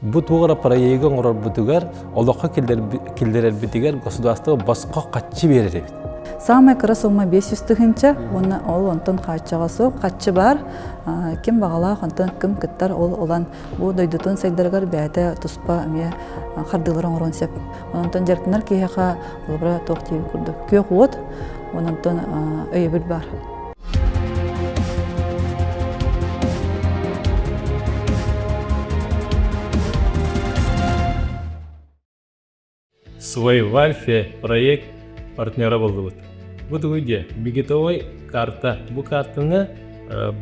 Бу туох эрэ проегы оҥорорбутугар, олоххо киллэрэрбитигэр государство босхо хаччы биэрэр эбит. Самая кыра сумма 500 тыһыынча уонна ол онтон хааччаҕа суох хаччы баар. Ким баҕалаах онтон ким кыттар ол ылан бу дойдутун сайдарыгар бэйэтэ туспа эмиэ хардыылар оҥоруон сөп. Онтон дьарыктанар киһиэхэ холобура туох диэбит курдук күөх уот, онтон өйөбүл баар. Свой Вальфе проект партнера боллубут. Бу тугуй диэ? Бигитовой карта. Бу картаны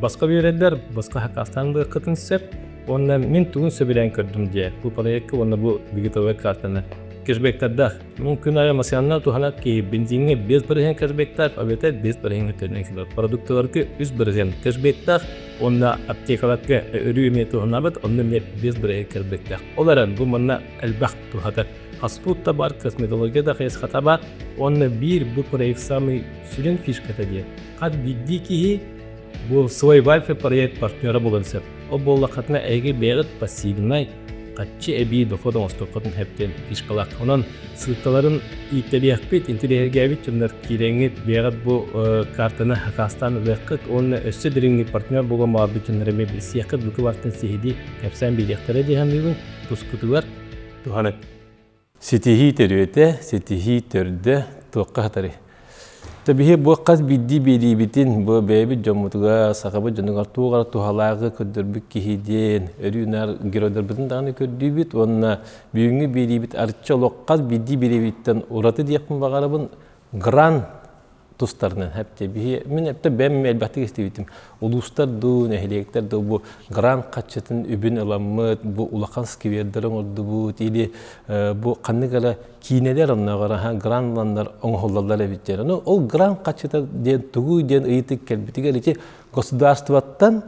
басқа биэрэллэр, басқа хакастан быаккытын сөп. Уонна мин тугун сөбүлээн көрдүм диэ. Бу проекка уонна бу бигитовой картаны кэшбэктардаах. Мун күн аайы массыынанан туһанар киһи бензиҥҥэ 5% кэшбэктээх, эбэтэр 5% төлөөн кэлэр. Продукталарга 3% кэшбэктээх уонна аптекаларга өрүү эмиэ туһанабыт, онно эмиэ 5% кэшбэктээх. Ол эрэн бу манна элбэх туһата. Фастфуд да бар, косметология да хайысхата бар. Уонна биир бу проект самый сүрүн фишката диэн. Хас биирдии киһи бу свой вайфи проект партнера буолан сөп. Ол буоллаххытына эһиги бэйэҕит пассивнай хаччы эбии дохуот оҥостуоххутун сөп фишкалаах. Онон ссылкаларын ииттэриэхпит, интэриэһиргээбит дьоннор киирэҥҥит бэйэҕит бу картаны хакаастаан ылыаххыт уонна өссө дириҥник партнер буолуон баҕарбыт дьоннор эмиэ билсиэххит, бука бартын сиһилии кэпсээн биэриэхтэрэ дии саныыбын. Тускутугар туһаныҥ. Ситиһии төрүөтэ, ситиһии төрдө туохха сытарый? Тэ биһи бу хас биирдии биэриибитин бу бэйэбит дьоммутугар, сахабыт дьонугар туох эрэ туһалааҕы көрдөрбүт киһи диэн өрүү наар геройдарбытын даҕаны көрдүүбүт уонна бүгүҥҥү биэриибит арчы олох хас биирдии биэриибиттэн ураты диэхпин баҕарабын гран тустарынан эптэ биһи мин эптэ бэм элбэхтик истибитим улуустар дуу нэһилиэктэр дуу бу грант хаччытын үбүн ыламмыт бу улахан сквердэр оҥордубут или бу ханнык эрэ киинэлэр оннооҕор аха грант ыланнар оҥоһуллаллар эбит диэн ну ол грант хаччыта диэн тугуй диэн ыйытык кэлбитигэр ити государствоттан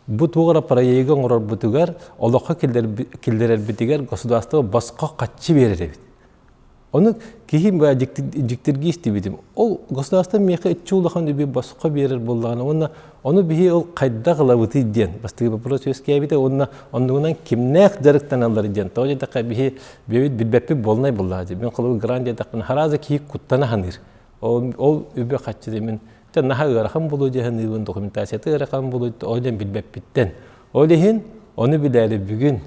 бу туох эрэ проегы оҥорорбутугар олоххо киллэрэрбитигэр государство босхо хаччы биэрэр эбит. Ону киһи дьиктиргии истибитим. Ол государство миэхэ иччи улахан үбү босхо биэрэр буоллаҕына уонна ону биһи ол хайдах ылабытый диэн бастакы вопрос үөскээбитэ уонна оннугунан кимнээх дьарыктаналлар диэн тоҕо диэтэххэ биһи бэйэбит билбэппит буолнай буоллаҕа дии. Мин холобур грант диэтэхпинэ харааза киһи куттана саныыр. Ол, ол үбү хаччы мин наһаа ыарахан буолуо дии саныыбын, документацията ыарахан буолуо ол диэн билбэппиттэн. Ол иһин ону билээри бүгүн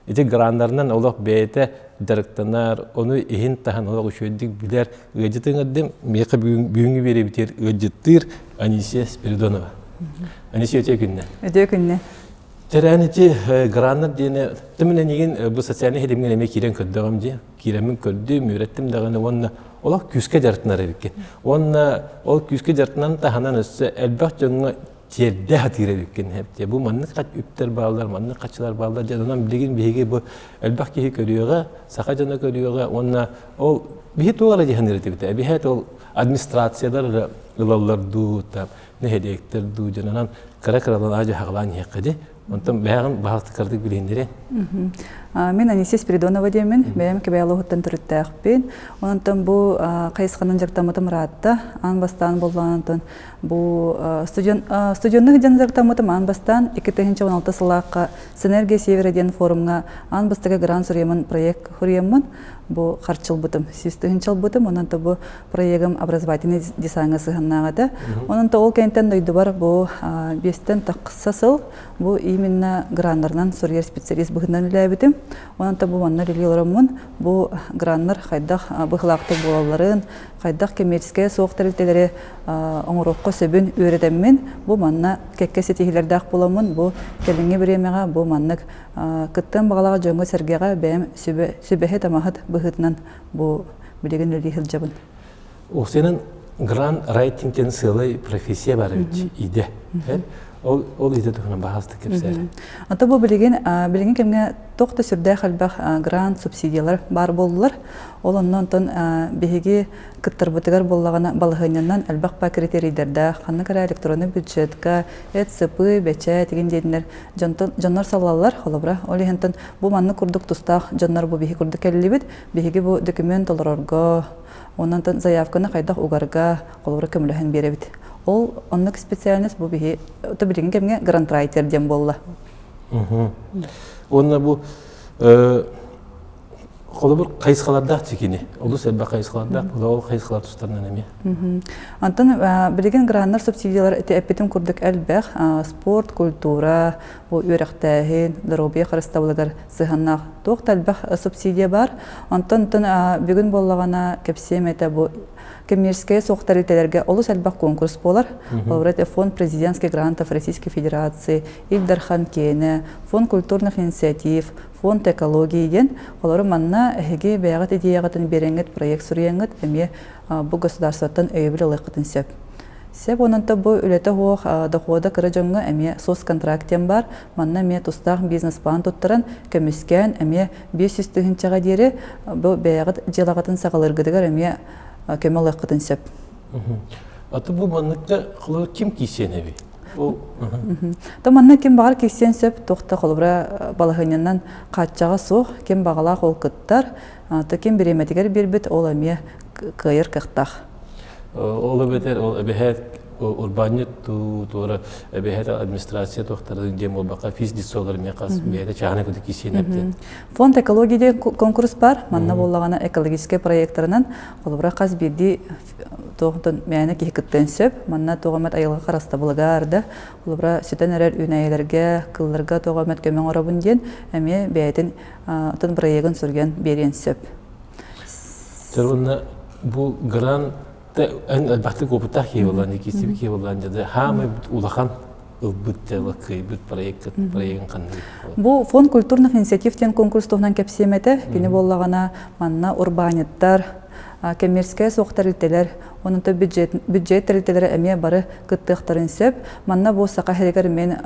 Ити граннарынан олох бэйэтэ дьарыктанар, ону иһин-таһын олох үчүгэйдик билэр ыалдьыт ыҥырдым. Миэхэ бүгүҥҥү биэрэбитигэр ыалдьыттыыр Анисия Спиридонова. Анисия үтүө күннэ. Үтүө күннэ. Тэрээһин ити граннар диэни тымын энигин бу социальнай ситимҥэ эмиэ киирэн көрдөҕүм дии. Киирэммин көрдүм, үөрэттим даҕаны уонна олох күүскэ дьарыктанар эбиккин. Уонна ол күүскэ дьарыктанан таһынан өссө элбэх дьоҥҥо тиэрдэ сатыыр эбиккин эптиэ. Бу маннык үптэр бааллар, маннык хаччылар бааллар диэн онон билигин биһиги бу элбэх киһи көрүөҕэ, саха дьоно көрүөҕэ уонна ол биһи туох эрэ дьаһаныр этибит. Биһи ол администрациялар эрэ ылаллар дуу, там нэһилиэктэр дуу диэн онон кыра-кыралаан аадьа хаҕалаан иһиэххэ дии. Онтон бэйэҕин баһаалтыкардык билиһиннэриэн. Мин Анисия Спиридонова диэммин, бэйэм Кэбээйи улууһуттан төрүттээхпин. Онтон бу хайысханан дьарыктаммытым ыраатта. Аан бастаан буоллаҕына Бу студент студенных диэн дьарыктаммытым аан бастаан 2016 сыллаахха Синергия Севера диэн форумҥа аан бастакы грант суруйаммын проект суруйаммын бу харчылбытым, сүүс тыһыынчалбытым. Онон то бу проегым образовательный дизайнга сыһыннаах этэ. Онон то ол кэнниттэн дойдубар бу биэстэн тахса сыл бу именно граннарынан суруйар специалист быһыытынан үлээбитим. Онон то бу манна үлэлии олороммун бу граннар хайдах быһыылаахтык буолалларын, хайдах коммерческай суох тэрилтэлэри оҥоруохха сөбүн үөрэтэммин, бу манна кэккэ ситиһиилэрдээх буоламмын, бу кэлиҥҥи бириэмэҕэ бу маннык кыттыан баҕалаах дьоҥҥо-сэргэҕэ бэйэм сүбэһит-амаһыт быһыытынан бу билигин үлэлии сылдьабын. Уопсайынан гранд райтинг диэн сыалай профессия бар эбит идэ. Ол ол идэ туһунан баһаалыста кэпсээр. Ото бу билигин билигин кэмҥэ туох да сүрдээх элбэх грант субсидиялар баар буоллулар. Ол онно онтон биһиги кыттарбытыгар буоллаҕына балаһыанньанан элбэх ба критерийдэрдээх, ханнык эрэ электронный бюджетка, ЭЦП, бэчээт игин диэннэр дьонтон дьоннор салаллар холобура. Ол иһинтэн бу маннык курдук тустаах дьоннор бу биһи курдук кэллибит. Биһиги бу документ толорорго, онон заявканы хайдах угарга холобура көмөлөһөн биэрэбит. Ол оннук специальность бу биһи то билигин кэмҥэ грантрайтер диэн буолла. Уонна бу. Холобур, хайысхалардаах чикини. Олус элбэх хайысхалардаах, ол хайысхалар тустарынан эмиэ. Онтон билигин граннар субсидиялар ити эппитим курдук элбэх спорт, культура, бу үөрэхтээһин, доруобуйа харыстабылыгар сыһыаннаах туох да элбэх субсидия бар. Онтон бүгүн буоллаҕына кэпсиэм этэ бу коммерческай суох тэрилтэлэргэ олус элбэх конкурс буолар. Холобура, фонд президентских грантов Российской Федерации, Ил Дархан киэнэ, фонд культурных инициатив, фонд экологии диэн. Олору манна эһиги бэйэҕит идеяҕытын биэрэҥҥит, проект суруйаҥҥыт эмиэ бу государствоттан өйөбүл ылыаххытын сөп. Сөп онон бу үлэтэ суох дохода кыра дьоҥҥо эмиэ соцконтракт диэн баар. Манна эмиэ тустаах бизнес-план туттаран, көмүскээн эмиэ 500 тыһыынчаҕа диэри бу бэйэҕит дьыалаҕытын саҕалыыргытыгар эмиэ көмө ылыаххытын сөп. Аты бу манныкка ким киисиэн эби? То манна ким баҕар киирсиэн сөп, туох да холобура балаһыанньанан хааччаҕа суох, ким баҕалаах ол кыттар, то ким бириэмэтигэр биэрбит, ол эмиэ кыайар кыахтаах. Ол эбэтэр ол эбэһээт урбаанньыт туора эбэһээт администрация туохтарын диэн буолбакка физлицолар эмиэ хас бэйэтэ чааһынай курдук киирсиэн эптин. Фонд экологии диэн конкурс бар. Манна буоллаҕына экологическай проекттарынан холобура хас биирдии туохтан мээнэ киһи кыттыан сөп. Манна туох эмэт айылҕа харыстабылыгар да, холобура сүтэн эрэр үүнээйилэргэ, кылларга туох эмэт көмө оҥоробун диэн эмиэ бэйэтин атын проегын суруйан биэриэн сөп. Уонна бу грант эн элбэхтик опыттаах киһи буолан, иккисибит киһи буолан дьэ хаамай улахан ылбыт дьэ кыайбыт проект проегын ханнык Бу фонд культурных инициатив диэн конкурс туһунан кэпсиэм этэ. Кини буоллаҕына манна урбаанньыттар, коммерческай суох тэрилтэлэр, онон бюджет, бюджет тэрилтэлэрэ эмиэ бары кыттыахтарын сөп. Манна бу Саха сиригэр мин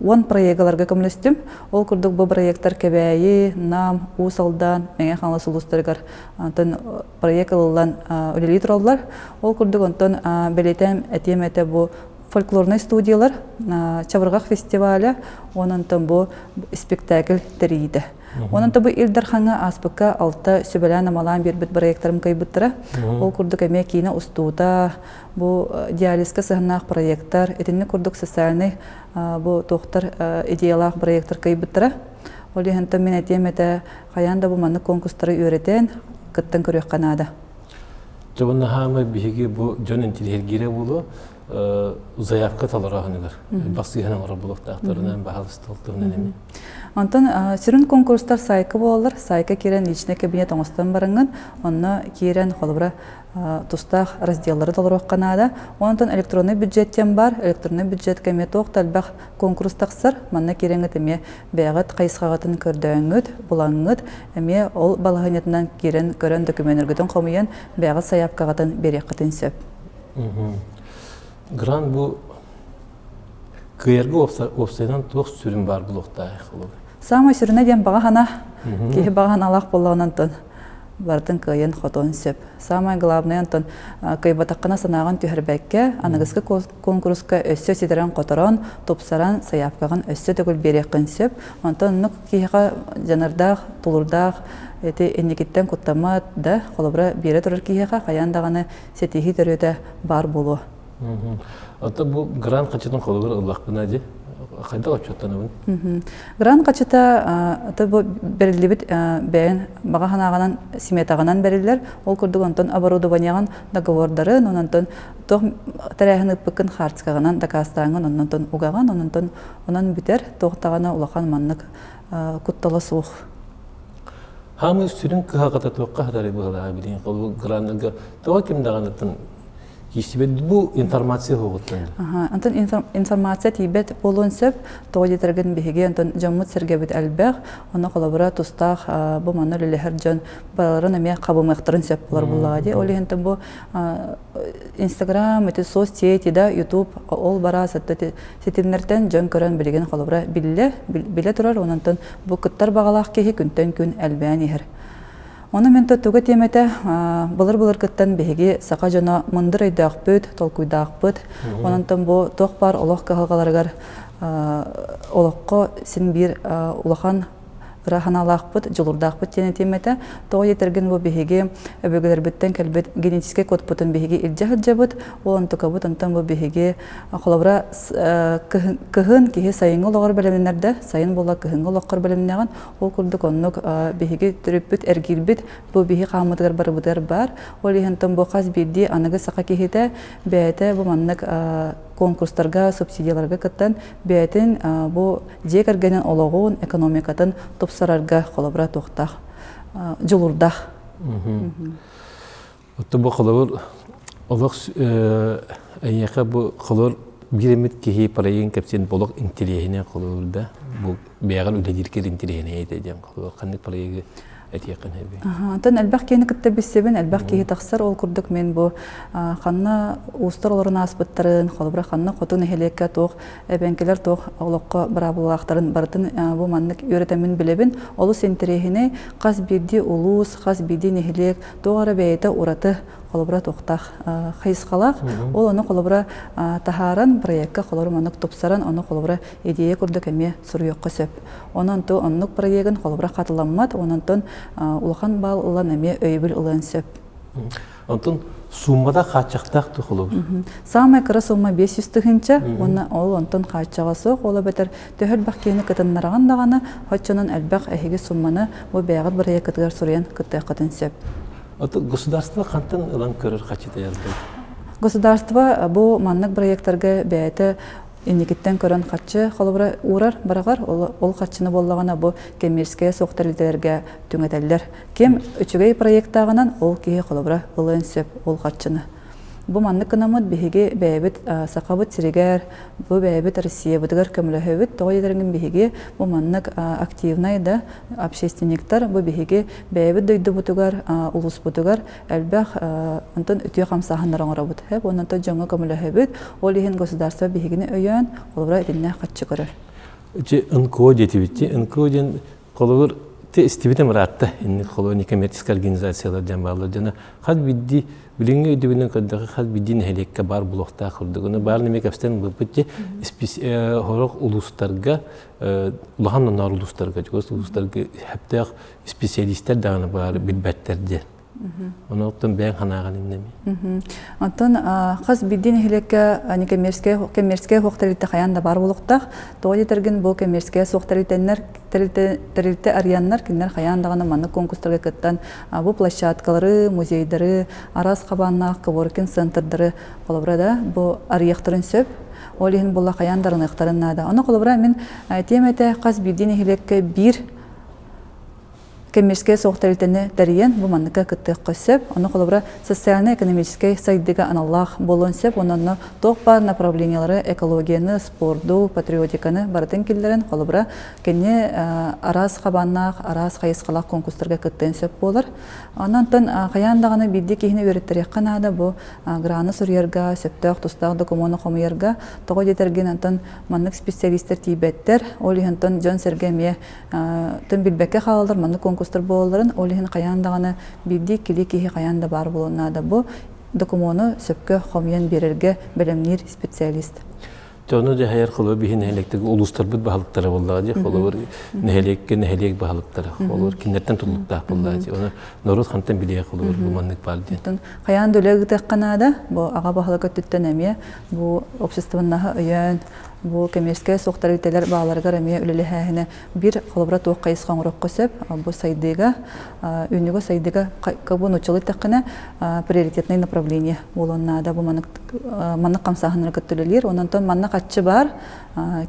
10 проегаларга көмөлөстүм. Ол курдук бу проектар Кэбээйи, Нам, Уус Алдан, Мэҥэ Хаҥалас улуустарыгар онтон проект ылыллан үлэлии тураллар. Ол курдук онтон бэлиэтээн этиэм этэ бу фольклорнай студиялар, Чабырҕах фестиваля, онон бу спектакль тэрийиитэ. Онон бу Ил Дархаҥҥа ааспыкка алта сүбэлээн-амалаан биэрбит проектарым кыайбыттара. Ол курдук эмиэ киинэ устуута, бу диализка сыһыннаах проекттар, итинник курдук социальный бу туохтар идеялаах проекттар кыайбыттара. Ол иһин мин этиэм этэ, хайаан да бу маннык конкурстары үөрэтэн, кыттан көрүөххэ наада. Дьэ уонна хаамай биһиги бу дьон интириэһиргиирэ буолуо заявка толороһунугар бассыыһан оҥорор буолуохтаахтарынан баһаалыста туһунан эмиэ. Онтон сүрүн конкурстар сайка буолаллар. Сайка киирэн личный кабинет оҥостон бараҥҥын, онно киирэн холобура тустаах разделлары толоруохха наада. Онтон электронный бюджет диэн бар. Электронный бюджетка эмиэ туох да элбэх конкурс тахсар. Манна киирэҥҥит эмиэ бэйэҕит хайысхаҕытын көрдөөҥҥүт, булаҥҥыт, эмиэ ол балаһыанньатынан киирэн көрөн докумуоннаргытын хомуйан бэйэҕит сайаапкаҕытын биэриэххитин сөп. Грант бу кыайарга уопсайынан туох сүрүн баар буолуохтаах холобур? Саамай сүрүнэ диэн баҕа санаа. Киһи баҕа санаалаах буоллаҕына онтон барытын кыайан хотуон сөп. Самое главное онтон кыайбатаххына санааҕын түһэрбэккэ, аныгыскы конкурска өссө ситэрэн-хоторон, тупсаран, сайаапкаҕын өссө төгүл биэриэххин сөп. Онтон оннук киһиэхэ дьаныардаах, тулуурдаах ити инникиттэн куттаммат да, холобура биэрэ турар киһиэхэ хайаан даҕаны ситиһии төрүөтэ баар буолуо. Оттон бу грант хачытын холобур ыллахпына дии, хайдах отчуоттанабын? Грант хачыта бу бэриллибит бэйэн баҕа санааҕынан сметаҕынан бэриллэр. Ол курдук онтон оборудованиеҕын договордарын, онтон туох тэрээһин ыыппыккын хаартыскаҕынан дакаастааҥҥын оннонтон угаҕын, ононтон онон бүтэр. Туох даҕаны улахан маннык куттала суох. Хаамыы сүрүн кыһалҕата туохха сытарый быһалаах билигин холобур граннарга тоҕо ким даҕаныттан киирсибэт бу информация суоҕуттан Онтон информация тиийбэт буолуон сөп. Тоҕо диэтэргин биһиги онтон дьоммут-сэргэбит элбэх. Онно холобура тустаах бу манна үлэлэһэр дьон барыларын эмиэ хабымыахтарын сөп буолар буоллаҕа дии. Ол иһин бу Инстаграм, ити соцсети да, Ютуб ол бара ситимнэртэн дьон көрөн билигин холобура биллэ, билэ турар. Онон бу кыттар баҕалаах киһи күнтэн күн элбээн иһэр. Ону мин туга тиэмэтэ былыр-былыргыттан биһиги саха дьоно мындыр өйдөөхпүт, толкуйдаахпыт. Онон бу туох баар олох кыһалҕаларыгар олоххо син биир улахан ыра санаалаахпыт, дьулуурдаахпыт диэн этиэм этэ. Тоҕо диэтэргин бу биһиги өбүгэлэрбиттэн кэлбит генетическэй кодпутун биһиги илдьэ сылдьабыт. Ол онтукабыт онтон бу биһиги холобура кыһын киһи сайыҥҥы олоҕор бэлэмнэнэр да, сайын буола кыһыҥҥы олоххор бэлэмнэҕин. Ол курдук оннук биһиги төрүппүт эргиирбит бу биһи хааммытыгар барыбытыгар баар. Ол иһин бу хас биирдии аныгы саха киһитэ бэйэтэ бу маннык конкурстарга, субсидияларга кыттан бэйэтин бу дьиэ кэргэнин олоҕун, экономикатын тупсарарга холобура туохтаах, дьулуурдаах. Оттон бу холобур олох эйиэхэ бу холобур биир эмит киһи проегын кэпсиэн олох интириэһинэй холобур да бу бэйэҕэр үлэлииргэр интириэһинэй этэ диэн холобур ханнык проегы этиэххин сөбүй? Онтон элбэх киһини кытта билсэбин, элбэх киһи тахсар. Ол курдук мен бу ханна уустар олорон ааспыттарын, холобура ханна хоту нэһилиэккэ туох эбэҥкилэр туох олоххо быраабылалаахтарын барытын бу маннык үөрэтэммин билэбин. Олус интэриэһинэй, хас биирдии улуус, хас биирдии нэһилиэк туох эрэ бэйэтэ ураты холобура туохтаах хайысхалаах. Ол ону холобура таһааран проекка холобура маннык тупсаран, ону холобура идея курдук эмиэ суруйуохха сөп. Онон ту оннук проегын холобура хатыламмат, ононтон улахан баал ылан эмиэ өйөбүл ылыан сөп. Онтон сууммата хааччахтаах да холобур? Саамай кыра сумма 500 тыһыынча уонна ол онтон хааччаҕа суох, ол эбэтэр төһө элбэх киһини кытыннараҕын даҕаны, оччонон элбэх эһиги сумманы бу бэйэҕит бырайыаккытыгар суруйан кыттыаххытын сөп. Ото государство хантан ылан көрөр хачыта язгай? Государство бу маннык проекттарга бэйэтэ инникиттэн көрөн харчы холобура уурар бараҕар, ол харчыны буоллаҕына бу кэммиэрскэйэ суох тэрилтэлэргэ түҥэтэллэр. Ким үчүгэй проектааҕынан ол киһи холобура ылыан сөп ол харчыны. Бу маннык гынаммыт биһиги бэйэбит Сахабыт сиригэр, бу бэйэбит Россиябытыгар көмөлөһөбүт. Тоҕо диэтэргин биһиги бу маннык активнай да общественниктар бу биһиги бэйэбит дойдубутугар, улууспутугар элбэх онтон үтүө хамсааһыннары оҥоробут. Онон дьоҥҥо көмөлөһөбүт. Ол иһин государство биһигини өйөөн, холобура итиннэ харчы көрөр. Ити НКО диэтибит. НКО диэн холобур те истибитим ыраатта. Инник холобур некоммерческая организациялар диэн бааллар. Дьоно хас биирдии билиҥҥи өйдөбүлүн көрдөххө хас биирдии нэһилиэккэ баар булуохтаах курдук. Ону баар нэмэ кэпсэтэн быппыт те хорох улуустарга улахан онноор улуустарга чугас улуустарга сөптөөх специалистэр даҕаны баар билбэттэр диэн. Онон бэйэҥ санааҕын иннэми. Онтон хас биирдии нэһилиэккэ некоммерческэй коммерческэй суох тэрилтэ хайаан да баар буолуохтаах. Тоҕо диэтэргин бу коммерческэй суох тэрилтэннэр тэрилтэ арыйаннар кинилэр хайаан даҕаны маннык конкурстарга кыттан бу площадкалары, музейдары, араас хабааннаах коворкинг центрдары холобура да бу арыйыахтарын сөп. Ол иһин буолла хайаан да арыныахтарын наада. Ону холобура мин этиэм этэ хас биирдии нэһилиэккэ биир коммерческай суох тэрилтэни тэрийэн бу манныкка кыттыахха сөп. Ону холобура социально-экономическай сайдыыга аналлаах буолуон сөп. Онон туох баар направлениялары экологияны, спорду, патриотиканы барытын киллэрэн холобура кини араас хабааннаах, араас хайысхалаах конкурстарга кыттыан сөп буолар. Онон хайаан даҕаны биирдии киһини үөрэттэриэххэ наада бу граны суруйарга, сөптөөх тустаах докумуону хомуйарга. Тоҕо диэтэргин онтон маннык специалистар тиийбэттэр. Ол иһин дьон-сэргэ эмиэ тын билбэккэ хаалаллар маннык конкурстар буолалларын, ол иһин хайаан даҕаны биирдии-иккилии киһи хайаан да баар буолуон наада. Бу докумуону сөпкө хомуйан биэрэргэ бэлэмниир специалист. Дьону дьаһайар холобур биһи нэһилиэктик улуустарбыт баһылыктара буоллаҕа дии холобур нэһилиэккэ нэһилиэк баһылыктара холобур кинилэртэн тутулуктаах буоллаҕа дии оны норуот хантан билиэ холобур бу маннык баар диэн. Хайаан да үлэ ыытыахха наада бу аҕа баһылык өттүттэн эмиэ бу общественноһы өйөөн бу кэмиэрскэй суох тэрилтэлэр бааларыгар эмиэ үлэлэһээһинэ биир холобура туох хайысха оҥоруохха сөп бу сайдыыга үүнүүгэ сайдыыга бу нууччалыы эттэххинэ приоритетное направление буолуон наада бу маннык маннык хамсааһыннары кытта үлэлиир онон манна хаччы баар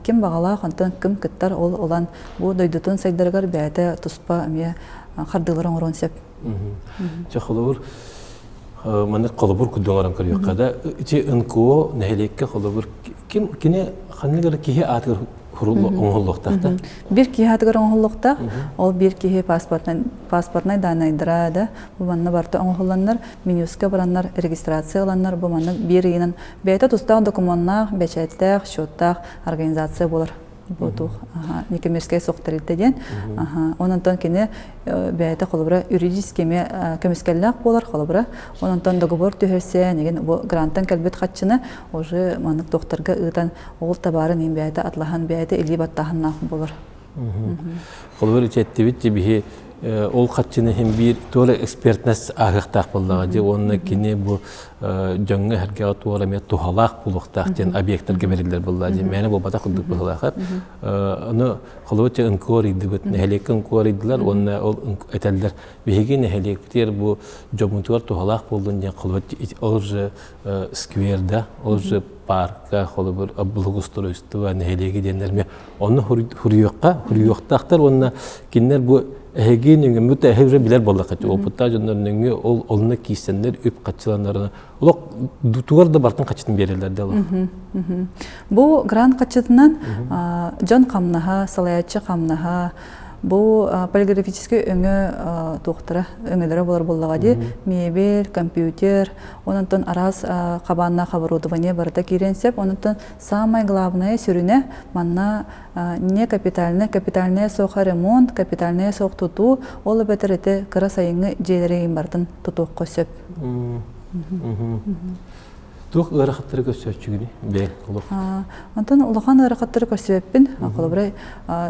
ким баҕалаах онтон ким кыттар ол ылан бу дойдутун сайдарыгар бэйэтэ туспа эмиэ хардыылары оҥоруон сөп. Чэ холобур маннык холобур курдук оҥорон көрүөххэ да ити НКО нэһилиэккэ холобур ким кини ханнык эрэ киһи аатыгар оҥоһуллуохтаах да? Биир киһи аатыгар оҥоһуллуохтаах. Ол биир киһи паспортнай паспортнай даанайдара да бу манна барыта оҥоһулланнар Минюстка бараннар регистрация ыланнар бу маннык биир ыйынан бэйэтэ тустаах докумуоннаах, бэчээттээх, счеттаах организация буолар. Бу туох некоммерческай суох тэрилтэ диэн. Онон кини бэйэтэ холобура юридически эмиэ көмүскэллээх буолар холобура. Онон договор түһэрсэн, эгин бу грантан кэлбит хаччыны уже маннык туохтарга ыытан ол табаарын иин бэйэтэ атлаһан бэйэтэ илии баттааһыннаах буолар. Холобур ичэттибит биһи ол хаччыны иһин биир туора экспертность ааһыахтаах буоллаҕа дии уонна кини бу дьоҥҥо эһэргэҕэ туора эмиэ туһалаах буолуохтаах диэн объектарга бэриллэр буоллаҕа дии мээнэ буолбатах курдук быһыылаах. Ону холобур НКО арыйдыбыт, нэһилиэккэ НКО арыйдылар уонна ол этэллэр биһиги нэһилиэкпитигэр бу дьоммутугар туһалаах буоллун диэн холобур ол же скверда, ол же парка, холобур благоустройство нэһилиэги диэннэр эмиэ Онно хуруйуохха, хуруйуохтаахтар уонна кинилэр бу эһиги нөҥүммүт эһи уже билэр буоллахха опыттаах дьоннор нөҥүө ол онно киирсэннэр үп хаччыланнарына олох тугар да бартын хаччытын биэрэллэр да Бу грант хаччытынан дьон хамнаһа, салайааччы хамнаһа, бу полиграфическай өҥө туохтара өҥөлөрө болар буоллаҕа дии мебель, компьютер, онон араас хабааннаах оборудование барыта киирэн сөп, онон Самое главное сүрүнэ манна не капитальный, капитальная суоха ремонт, капитальная суох тутуу, ол эбэтэр ити кыра сайыҥҥы дьиэлэри барытын тутуохха сөп. Туох ыарахаттары көрсөөччүгүнүй? Бэйэҥ олох. Онтон улахан ыарахаттары көрсүбэппин. Холобура,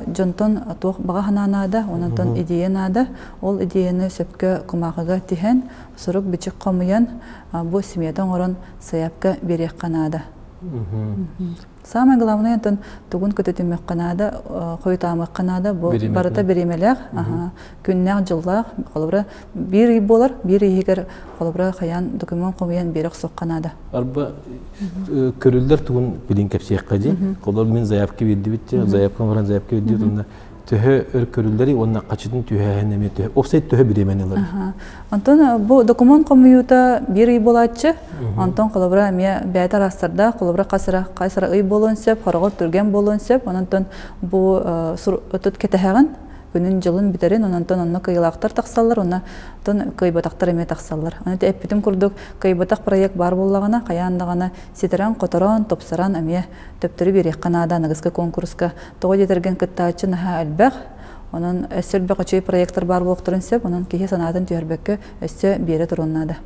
дьонтон туох баҕа санаа наада, онтон идея наада. Ол идеяны сөпкө кумааҕыга тиһэн, сурук-бичик хомуйан, бу смета оҥорон сайаапка биэриэххэ наада. Самое главное, онтон тугун көтүтүмүөххэ наада, хойутаамыахха наада, бу барыта бириэмэлээх, күннээх дьыллаах, холобура, биир ый буолар, биир ый иһигэр холобура хайаан документ хомуйан биэрэ охсуохха наада. Арба көрүллэр тугун билин кэпсиэххэ дии. Холобур мин заявка биэрдибит, заявка баран заявка биэрдибит, онно төһө өр көрүллэрий уонна хачытын түһээһин эмиэ төһө офсайт төһө бириэмэни ылар? Онтон бу документ хомуйуута биир ый буолааччы. Онтон холобура эмиэ бэйэтэ араастардаах, холобура хас эрэ хас эрэ ый буолуон сөп, хороҕор түргэн буолуон сөп. Онон бу тут кэтэһэҕин, күнүн дьылын бүтэрин, онон онно кыайыылаахтар тахсаллар, онно кыайбатахтар эмиэ тахсаллар. Аны эппитим курдук, кыайбатах проект баар буоллаҕына, хайаан даҕаны ситэрэн-хоторон, тупсаран эмиэ төптөрү биэриэххэ наада аныгыскы конкурска. Тоҕо диэтэргин кыттааччы наһаа элбэх. Онон өссө элбэх үчүгэй проектар баар буолуохтарын сөп. Онон киһи санаатын түһэрбэккэ өссө биэрэ туруон наада.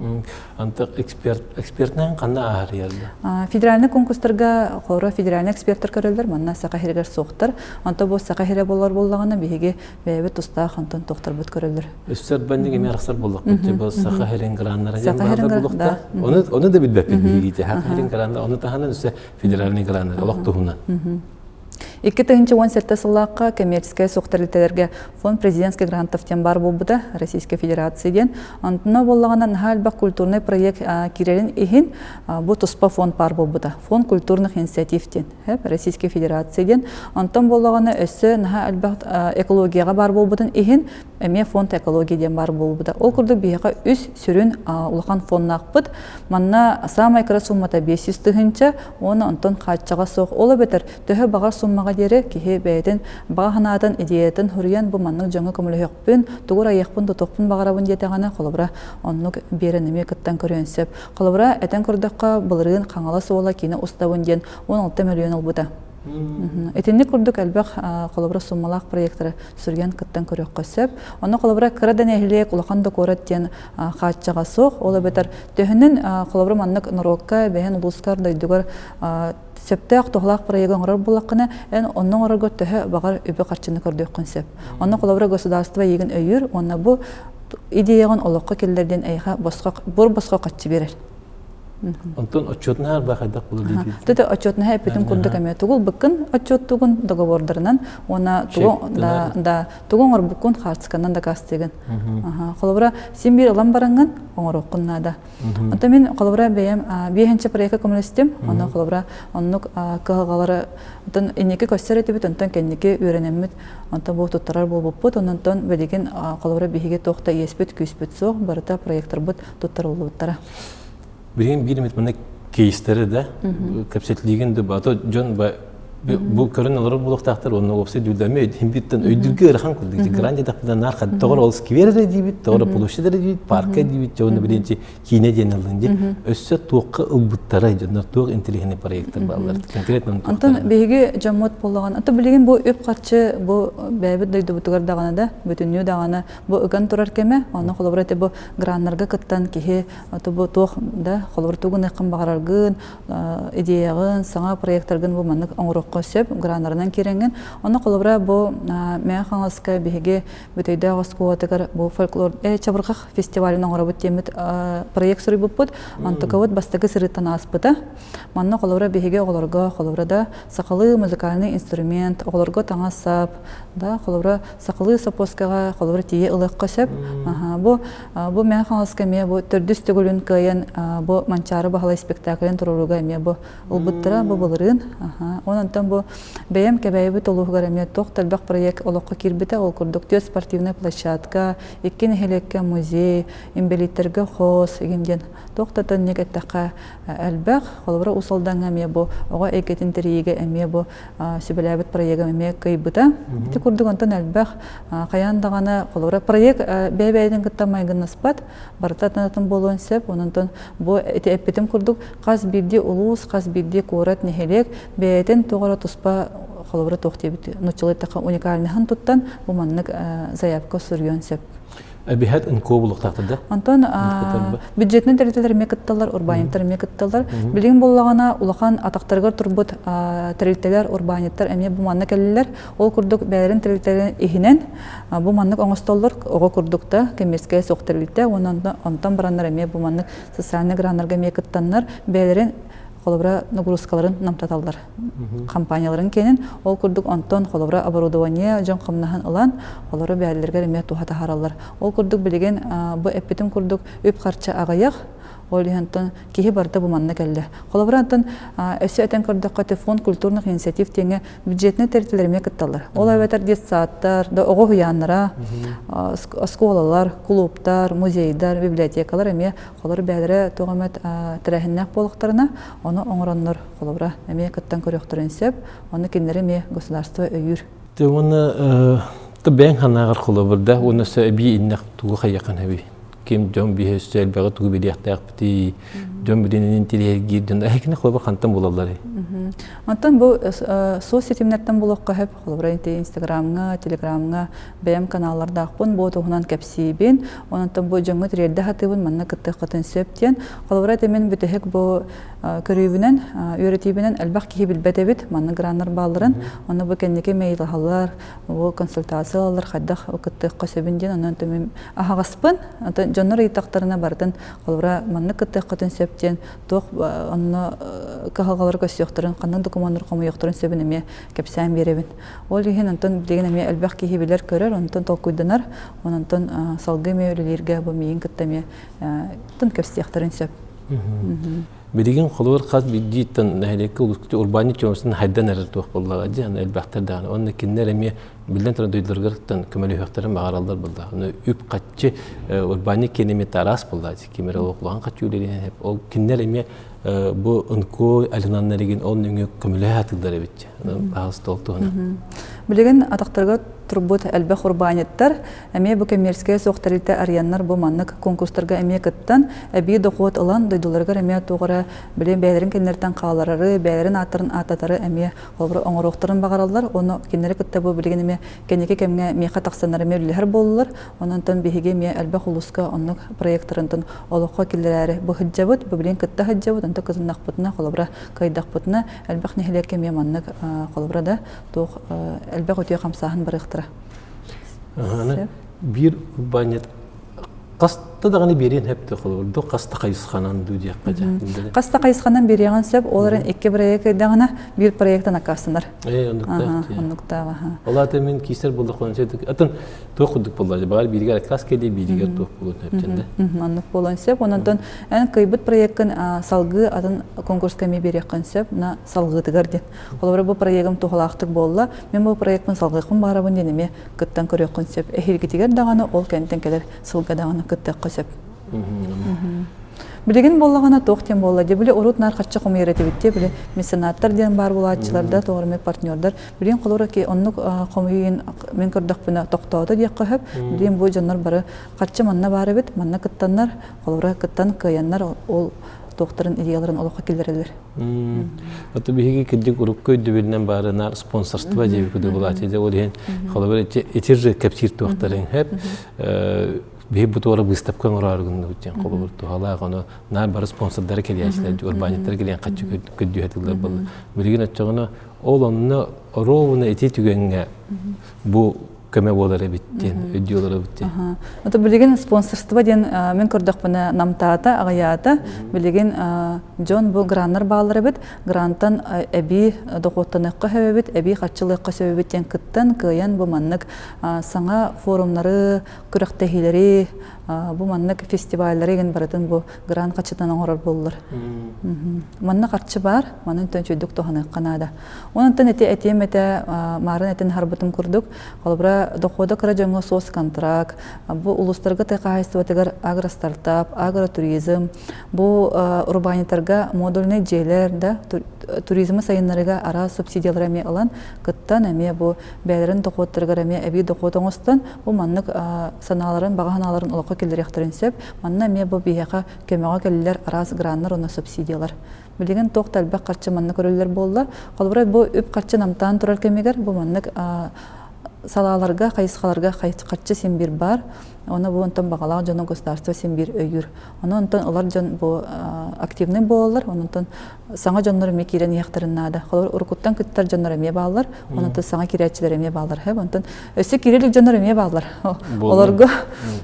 Антах эксперт экспертнэн ханна ааһарыйаллар? Федеральный конкурстарга хоро федеральный эксперттар көрөллөр, манна Саха сиригэр суохтар. Онто бу Саха сирэ болар буоллаҕына биһиги бэйэбит тустаах онтон тохторбут көрөллөр. Өссө банник эмиэ арахсар буоллахпыт. Бу Саха сирин граннара диэн баалар буолуохта. Оны оны да билбэппит биһиги. Саха сирин граннара оны таһынан өссө федеральный граннар олох туһунан. 2017 сыллаахха коммерческай суох тэрилтэлэргэ фонд президентских грантов диэн баар буолбута Российской Федерации диэн. Онтуна буоллаҕына наһаа элбэх культурнай проект киирэрин иһин бу туспа фонд баар буолбута. Фонд культурных инициатив диэн Российской Федерации диэн. Онтон буоллаҕына өссө наһаа элбэх экологияҕа баар буолбутун иһин эмиэ фонд экология диэн баар буолбута. Ол курдук биһиэхэ үс сүрүн улахан фоннаахпыт. Манна саамай кыра суммата 500 тыһыынча уонна онтон хааччаҕа суох. Ол эбэтэр төһө баҕар суммаҕа диэри киһи бэйэтин баҕа санаатын, идеятын суруйан бу маннык дьоҥҥо көмөлөһүөхпүн, тугу айыахпын, тутуохпун баҕарабын диэтэҕинэ, холобура, оннук биэрэн эмиэ кыттан көрүөн сөп. Холобура, этэн көрдөххө, былырыын Хаҥалас уола киинэ устабын диэн 16 мөлүйүөн ылбыта. Итинник курдук элбэх холобура суммалаах проектары сүргэн кыттан көрүөххэ сөп. Онно холобура кыра да нэһилиэк, улахан да куорат диэн хааччаҕа суох. Ол эбэтэр төһөнөн холобура маннык норуокка, бэйэн улуускар, дойдугар сөптөөх туһалаах проегы оҥорор буоллаххына, эн онно оҥорорго төһө баҕар үбү-харчыны көрдүөххүн сөп. Онно холобура государство эйигин өйүүр уонна бу идеяҕын олоххо киллэр диэн эйиэхэ босхо бур босхо харчы биэрэр. Онтон отчетнаһар ба хайдах буолар диэтигит? Төтө отчетнаһа эппитим курдук эмиэ тугул быккын отчеттугун договордарынан уонна тугу да да тугу оҥорбуккун хаартысканан дакаастыыгын. Холобура син биир ылан бараҥҥын оҥоруоххун наада. Онтон мин холобура бэйэм биэһинчэ проекка көмөлөстүм. Онно холобура оннук кыһалҕалары онтон инники көстөр этибит, онтон кэнники үөрэнэммит, онтон бу туттарар буолбуппут, онтон билигин холобура биһиги туох да иэспит күүспүт суох, барыта проекторбут туттарыллыбыттара. Билигин биир эмит манна кейстери да кэпсэтилиигин да бато дьон бу көрөн олорор буолуохтаахтар уонна уопсай дүүллэмэ өйдүүрбүттэн өйдүүргэ ыарахан курдук гранд диэтэхпитинэ наар тоҕор ол сквер эрэ диибит тоҕор площадь эрэ диибит парка диибит дьэ уонна билинчи киинэ диэн ыллын дии өссө туохха ылбыттара дьоннор туох интеллигентный проекттар бааллар конкретно Онтон биһиги дьоммут буоллаҕына ото билигин бу үп-харчы бу бэйэбит дойдубутугар даҕаны да бүтүннүү даҕаны бу ыган турар кэмэ онно холобура ити бу граннарга кыттан киһи бу туох да холобур тугун ыаххын баҕараргын идеяҕын саҥа проекттаргын бу маннык оҥоруоххун. оҥоруохха сөп граннарынан киирэҥҥин. Онно холобура бу Мэҥэ Хаҥаласка биһиги Бүтэйдээх оскуолатыгар бу фольклор чабырҕах фестивалын оҥоробут диэммит проект суруйбуппут. Онтукабыт бастакы сырыыттан ааспыта. Манна холобура биһиги оҕолорго холобура да сахалыы музыкальный инструмент, оҕолорго таҥас-сап, да холобура сахалыы сопуоскаҕа холобура тиийэ ылыахха сөп. Бу бу Мэҥэ Хаҥаласка эмиэ бу төрдүс төгүлүн кыайан бу Манчаары Баһылай спектаклын туруорууга эмиэ бу ылбыттара бу былырыын. Онон бу бэйэм Кэбээйибит улууһугар эмиэ туох да элбэх проект олоххо киирбитэ. Ол курдук түөрт спортивнай площадка, икки нэһилиэккэ музей, инбэлииттэргэ хос игин диэн туох да төннүк эттэххэ элбэх. Холобура Уус Алдаҥҥа эмиэ бу оҕо эйгэтин тэрийиигэ эмиэ бу сүбэлээбит проегым эмиэ кыайбыта. Ити курдук онтон элбэх хайаан даҕаны холобура проект бэйэ-бэйэтин кытта майгыннаспат, барыта атын буолуон сөп. Онон бу ити эппитим курдук хас биирдии улуус, хас биирдии куорат, нэһилиэк бэйэтин туох эрэ туспа холобура туох диэбит нууччалыы эттэххэ уникальныһын туттан бу маннык заявка суруйуон сөп. Эбиһэт НКО булуктаахтар да? Онтон бюджетнай тэрилтэлэр эмиэ кытталлар, урбаанньыттар эмиэ кытталлар. Билигин буоллаҕына улахан атахтарыгар турбут тэрилтэлэр, урбаанньыттар эмиэ бу манна кэллилэр. Ол курдук бэйэлэрин тэрилтэлэрин иһинэн бу маннык оҥостоллор оҕо курдук да коммерческай суох тэрилтэ уонна онтон бараннар эмиэ бу маннык социальный граннарга эмиэ кыттаннар бэйэлэрин холобура нагрузкаларын намтаталлар компанияларын кэнин ол курдук онтон холобура оборудование дьон хамнаһын ылан олору бэйэлэригэр эмиэ туһа таһаараллар ол курдук билигин бу эппитим курдук үп-харчы аҕыйах ол иһин киһи барыта бу манна кэллэ холобура онтон өссө этэн көрдөххө фонд культурных инициатив диэҥҥэ бюджетнай тэрилтэлэр эмиэ кытталлар. Ол эбэтэр детсадтар, да оҕо уһуйааннара, оскуолалар, клубтар, музейдар, библиотекалар эмиэ холор бэйэлэрэ туох эмэ тэрээһиннээх буолуохтарына, ону оҥороннор холобура эмиэ кыттан көрүөхтэрин сөп. Ону кинилэри эмиэ государство өйүүр. Те уонна бэйэҥ санааҕар холобурда уонна өссө эбии иннэх тугу хайыаххын эбий ким дьон биһи өссө элбэҕи тугу билиэхтээхпитий дьон билинин интириэһиргиир дьон эһикини холобур хантан булалларый Онтон бу соцсетимнэртэн булуохха сөп. Холобура Инстаграмҥа, Телеграмҥа бэйэм каналлардаахпын, бу туһунан кэпсиибин. Онтон бу дьоҥҥо тириэрдэ сатыыбын, манна кыттыаххытын сөп диэн. Холобура ити мин бүтэһик бу көрүүбүнэн, үөрэтиибинэн элбэх киһи билбэт эбит манна граннар баалларын. Онно бу кэнники мейлаһаллар, бу консультация ылаллар, хайдах кыттыахха сөбүн диэн. Онон мин аһаҕаспын. Дьоннор ыйытахтарына барытын холобура маннык кыттыаххытын сөп диэн туох онно кыһалҕалары көрсүөхтэрин, ханнык докумуоннары хомуйуохтарын сөбүн эмиэ кэпсээн биэрэбин. Ол иһин онтон билигин эмиэ элбэх киһи билэр-көрөр, онтон толкуйданар, онтон салгыы эмиэ үлэлииргэ бу миигин кытта эмиэ тын кэпсиэхтэрин сөп. Билигин холобур хас биирдииттэн нэһилиэккэ улууска урбаанньыт чуумсун хайдан эрэр туох буоллаҕа дии, аны элбэхтэр даҕаны. Уонна кинилэр эмиэ биллэн турар дойдуларыгар көмөлөһүөхтэрин баҕараллар буолла. Аны үп-харчы урбаанньыт киэнэ эмиэ араас буолла. Ким эрэ улахан харчы үлэлиэн ол кинилэр эмиэ бу НКО алинаннарыгын ол нөҥүө көмөлөһө сатыыллар эбит. Баһаалыста ол туһунан. Билигин атахтарыгар турбут элбэх урбаанньыттар эмиэ бу коммерческай суох тэрилтэ арыйаннар бу маннык конкурстарга эмиэ кыттан эбии дохуот ылан дойдуларыгар эмиэ туох эрэ билин бэйэлэрин кинилэртэн хааларары бэйэлэрин ааттарын ааттатары эмиэ холобура оҥоруохтарын баҕараллар уонна кинилэри кытта бу билигин эмиэ кэнники кэмҥэ миэхэ тахсаннар эмиэ үлэлэһэр буоллулар онон биһиги эмиэ элбэх улууска оннук проекттарынтан олоххо киллэрээри бу сылдьабыт бу билигин кытта сылдьабыт онто кытыннахпытына холобура кыайдахпытына элбэх нэһилиэккэ эмиэ маннык холобура да туох элбэх үтүө хамсааһын барыахтара биир урбаанньыт хаста даҕаны биэриэн сөп холобур хаста хайысханан дуу диэххэ дьэ хаста хайысханан биэриэҕин сөп ол эрэн икки проект ыйдаҕына биир проектан аккаастанар оннуктаах оннуктаах ол аата мин киисэр буоллахпына атын туох курдук буолла баҕар бииригэр аккаас кэлии бииригэр туох буолуон сөп да оннук буолуон сөп ононтон эн кыйбыт проеккын салгыы атын конкурска эмиэ биэриэххин сөп на салгыытыгар диэн холобура бу проегым туһалаахтык буолла мин бу проекпын салгыахпын баҕарабын диэн эмиэ кыттан көрүөххүн сөп. Эһиилгитигэр даҕаны ол кэнтэн кэлэр сылга даҕаны кыттыахха сөп. Билигин буоллаҕына туох диэн буолла дии, били урут наар харчы хомуйар этибит дии, били меценаттар диэн баар буолааччылар да, тоҕо эрэ партнердар. Билигин холобура ки оннук хомуйуу мин көрдөхпүнэ тохтоото диэххэ сөп. Билигин бу дьоннор бары харчы манна баар эбит, манна кыттаннар, холобура кыттан кыайаннар ол туохтарын идеяларын олоххо киллэрэллэр. Ото биһиги кырдьык урукку өйдөбүлүнэн баарына спонсорство диэби курдук булааччы дьэ ол иһин холобур ити же кэпсиир туохтарын хэп биһи бу туора выставка оҥороору гынныбыт диэн холобур туһалаах ону наар бары спонсордары кэлиэчилэр урбаанньыттары кэлиэн хаччы көрдүүһэ тыллар буолла билигин оччоҕуна Ол онно ровно ити түгэҥҥэ бу көмө буолар эбит диэн өйдүү олоробут диэн. Ото билигин спонсорство диэн мин көрдөхпүнэ намтаата, аҕыйаата. Билигин дьон бу граннар бааллар эбит. Грантан эбии дохуоттаныахха сөп эбит, эбии харчылыахха сөп эбит диэн кыттан, кыайан бу маннык саҥа форумнары, күрэхтэһиилэри, бу маннык фестиваллары игин барытын бу грант харчытынан оҥорор буоллар. Манна харчы баар, манын төнчүйдүк туһаныахха наада. Онтон эти этиэм этэ маарын этин харбытым курдук, холобура дохода кыра дьоҥҥо соцконтракт, бу улуустарга тыа хаһаайыстыбатыгар агростартап, агротуризм, бу урбаанньыттарга модульнай дьиэлэр да туризмы сайыннарыыга араас субсидиялары эмиэ ылан кыттан эмиэ бу бэйэлэрин дохуоттарыгар эмиэ эбии дохуот оҥостон бу маннык санааларын баҕа санааларын олоххо киллэриэхтэрин сөп. Манна эмиэ бу биһиэхэ көмөҕө кэллилэр араас граннар уонна субсидиялар. Билигин туох да элбэх харчы манна көрүллэр буолла. Холобура, бу үп-харчы намтаан турар кэмигэр бу маннык салааларга, хайысхаларга харчы син биир баар. Оны бу онтон баҕалаах дьону государство син биир өйүүр. Ону онтон ылар дьон бу активный буолаллар, онтон саҥа дьоннор эмиэ киирэн иһиэхтэрин наада. Холобур, уруккуттан кыттар дьоннор эмиэ бааллар, онтон саҥа киирээччилэр эмиэ бааллар. Онтон өссө киирэ илик дьоннор эмиэ бааллар. Олорго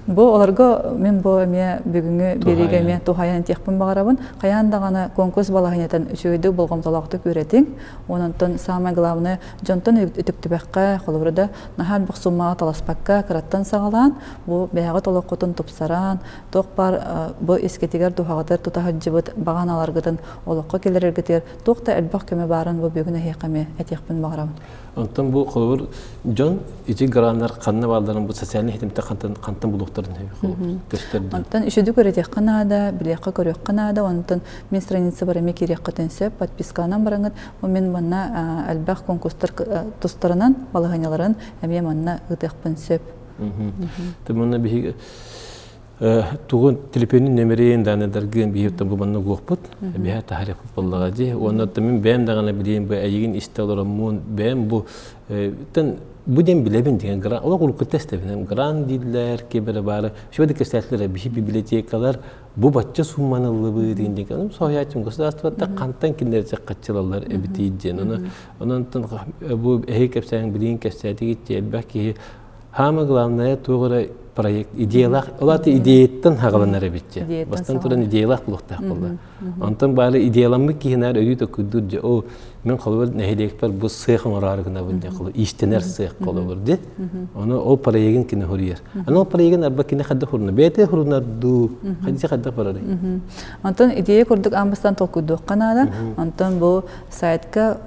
бу олорго мин бу эмиэ бүгүҥҥү биэриигэ эмиэ туһайан этиэхпин баҕарабын. Хайаан даҕаны конкурс балаһыанньатын үчүгэйдик болҕомтолоохтук үөрэтиҥ. Онтон самое главное дьонтон үтүктүбэххэ, холобура да наһаа элбэх суммаҕа таласпакка кыраттан саҕалаан, бу бэйэҕит олоххутун тупсаран, туох баар бу искитигэр туһаҕытыгар тута сылдьыбыт баҕа аналаргытын олоххо киллэрэргитигэр туох да элбэх көмө баарын бу бүгүн эһиэхэ эмиэ этиэхпин баҕарабын. Онтон бу холобур дьон ити граннар ханна баалларын бу социальнай ситимтэ хантан хантан булуохтарын көстөр. Онтон үчүгү көрүтүөххэ наада, билиэххэ көрүөххэ наада. Онтон мин страницабар эмиэ киириэххитин сөп, подписканан бараҥыт. Бу мин манна элбэх конкурстар тустарынан балаһыанньаларын эмиэ манна ыытыахпын сөп. Манна биһиги тугун телефонун нөмерин даанайдаргын биһиги бу манна угуохпут биһэ таһарыахпыт буоллаҕа дии уонна мин бэйэм даҕаны билиим бу эйигин истэ олороммун бэйэм бу тэн бу диэн билэбин деген гран олох урукку тестэбин гран дииллэр киберэ баары шөдө кэпсээтилэр биһи библиотекалар бу бачча сумманы ыллыбыт диэн деген соһуйааччым государствота хантан кинилэр хаччылаллар эбитий диэн ону онон бу эһи кэпсээн билиин кэпсээтигит элбэх киһи Хаама главное туох эрэ проект идеялаах, ол аата идеяттан хаҕаланар эбит дьэ. Бастан туран идеялаах буолуохтаах буолла. Онтон баары идеяламмыт киһинээр өйүү токуйдуур дьэ о мен холобур нэһилиэкпэр бу сыах оҥороору гынабын дьэ холобур иистэнэр сыах холобур дьэ. Ону ол проегын кини хуруйар. Аны ол проегын арба кини хайдах хурунар? Бэйэтэ хурунар дуу? Хайдах хайдах барарый? Онтон идея курдук аан бастаан толкуйдуохха наада. Онтон бу сайтка